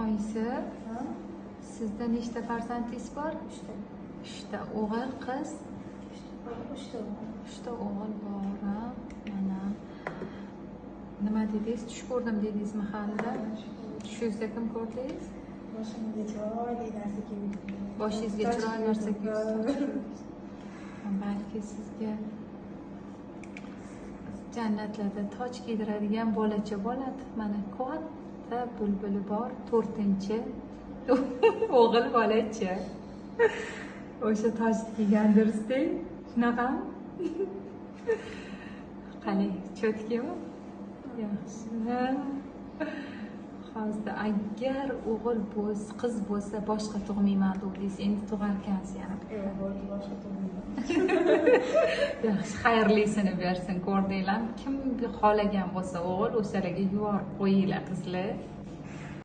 Oyisi, Ha? sizda nechta farzandingiz bor? Uchta. Uchta o'g'il, qiz? Uchta o'g'il. Uchta o'g'il bor. A? Mana, nima dedingiz? Tush ko'rdim dedingizmi hali? Tushingizda kim ko'rdingiz? Boshimga chiroyli narsa keldi. Boshingizga chiroyli narsa keldi. Balki sizga jannatlarda toj kiydiradigan bolacha bo'ladi. Mana, katta bulbuli bor, to'rtinchi o'g'il bolacha. O'sha tojni kiygandirsiz, shunaqami? Qalay, чётки mi? Yaxshi. Hozir agar o'g'il bo'lsa, qiz bo'lsa, boshqa tug'mayman dedingiz, endi tug'arkansiz yana. Yo'q, bo'ldi, boshqa tug'mayman. Yaxshi, xayrlisini bersin. Ko'rdinglarmi, kim xohlagan bo'lsa o'g'il, o'shalarga yuborib qo'yinglar, qizlar.